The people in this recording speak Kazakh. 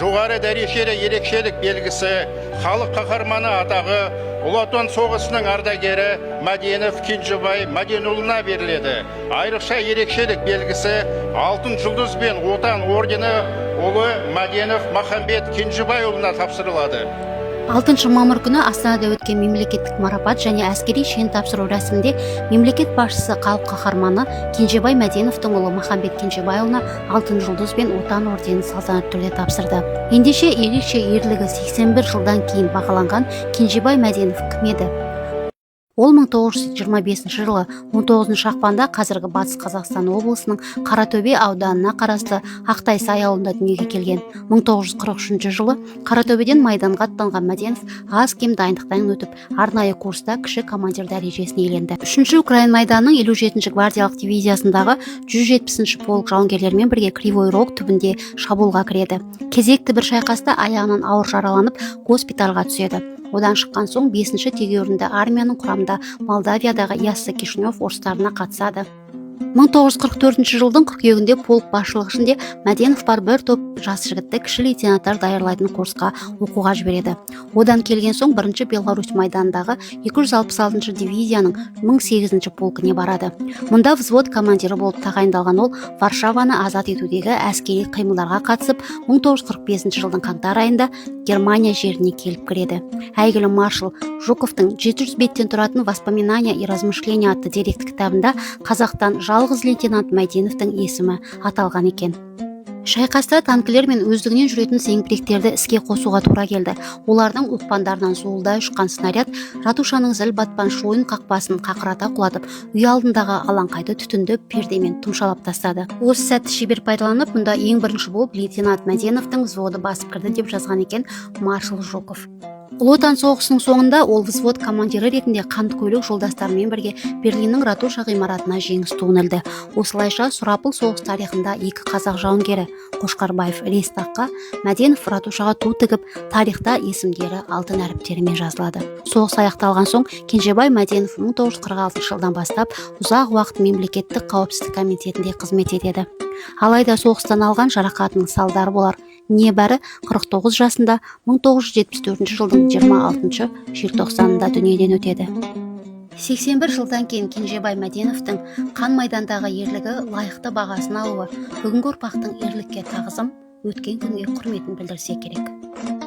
Жоғары дәрежелі ерекшелік белгісі, Халық қаһарманы атағы Ұлы Отан соғысының ардагері Мәденов Кенжебай Мәденұлына беріледі. Айрықша ерекшелік белгісі, Алтын Жұлдыз бен Отан ордені ұлы Мәденов Махамбет Кенжебайұлына тапсырылады. 6 мамыр күні Астанада өткен мемлекеттік марапат және әскери шен тапсыру рәсімінде мемлекет басшысы Халық қаһарманы Кенжебай Мәденовтің ұлы Махамбет Кенжебайұлына Алтын Жұлдыз бен Отан орденін салтанатты түрде тапсырды. Ендеше, ерекше ерлігі 81 жылдан кейін бағаланған Кенжебай Мәденов кім еді? Ол 1925 жылы 19 ақпанда қазіргі Батыс Қазақстан облысының Қаратөбе ауданына қарасты Ақтайсай ауылында дүниеге келген. 1943 жылы Қаратөбеден майданға аттанған Мәденов аз-кем дайындықтан өтіп, арнайы курста кіші командир дәрежесін иеленді. Үшінші Украин майданының 57-ші гвардиялық дивизиясындағы 170-ші полк жауынгерлерімен бірге Кривой Рог түбінде шабуылға кіреді. Кезекті бір шайқаста аяғынан ауыр жараланып, госпитальға түседі. Одан шыққан соң 5-ші тегеурінді армияның құрамында Молдавиядағы Яссы, Кишинев ұрыстарына қатысады. 1944 жылдың қыркүйегінде полк басшылығы ішінде Мәденов бар бір топ жас жігітті кіші лейтенанттар даярлайтын курсқа оқуға жібереді. Одан келген соң бірінші Беларусь майданындағы 266 дивизияның 1008 полкіне барады. Мұнда взвод командирі болып тағайындалған ол Варшаваны азат етудегі әскери қимылдарға қатысып, 1945 жылдың қаңтар айында Германия жеріне келіп кіреді. Әйгілі маршал Жуковтың 700 беттен тұратын «Воспоминания и размышления» атты деректі кітабында қазақтан жалғыз лейтенант Мәденовтің есімі аталған екен. Шайқаста танкілер мен өздігінен жүретін зеңбіректерді іске қосуға тура келді. Олардың оқпандарынан зуылдай ұшқан снаряд ратушаның зіл батпан шойын қақпасын қақырата құлатып, үй алдындағы алаңқайды түтінді пердемен тұмшалап тастады. Осы сәтті шебер пайдаланып, мұнда ең бірінші болып лейтенант Мәденовтің взводы басып кірді, деп жазған екен маршал Жуков. Ұлы Отан соғысының соңында ол взвод командирі ретінде қанды көйлек жолдастарымен бірге Берлиннің ратуша ғимаратына жеңіс туын ілді. Осылайша, сұрапыл соғыс тарихында екі қазақ жауынгері, Қошқарбаев Рейхстагқа, Мәденов ратушаға ту тігіп, тарихта есімдері алтын әріптерімен жазылады. Соғыс аяқталған соң Кенжебай Мәденов 1946 жылдан бастап ұзақ уақыт Мемлекеттік қауіпсіздік комитетінде қызмет етеді. Алайда соғыстан алған жарақатының салдары болар, небәрі 49 жасында 1974 жылдың 26 желтоқсанында дүниеден өтеді. 81 жылдан кейін Кенжебай Мәденовтің қан майдандағы ерлігі лайықты бағасын алуы бүгінгі ұрпақтың ерлікке тағзым, өткен күнге құрметін білдірсе керек.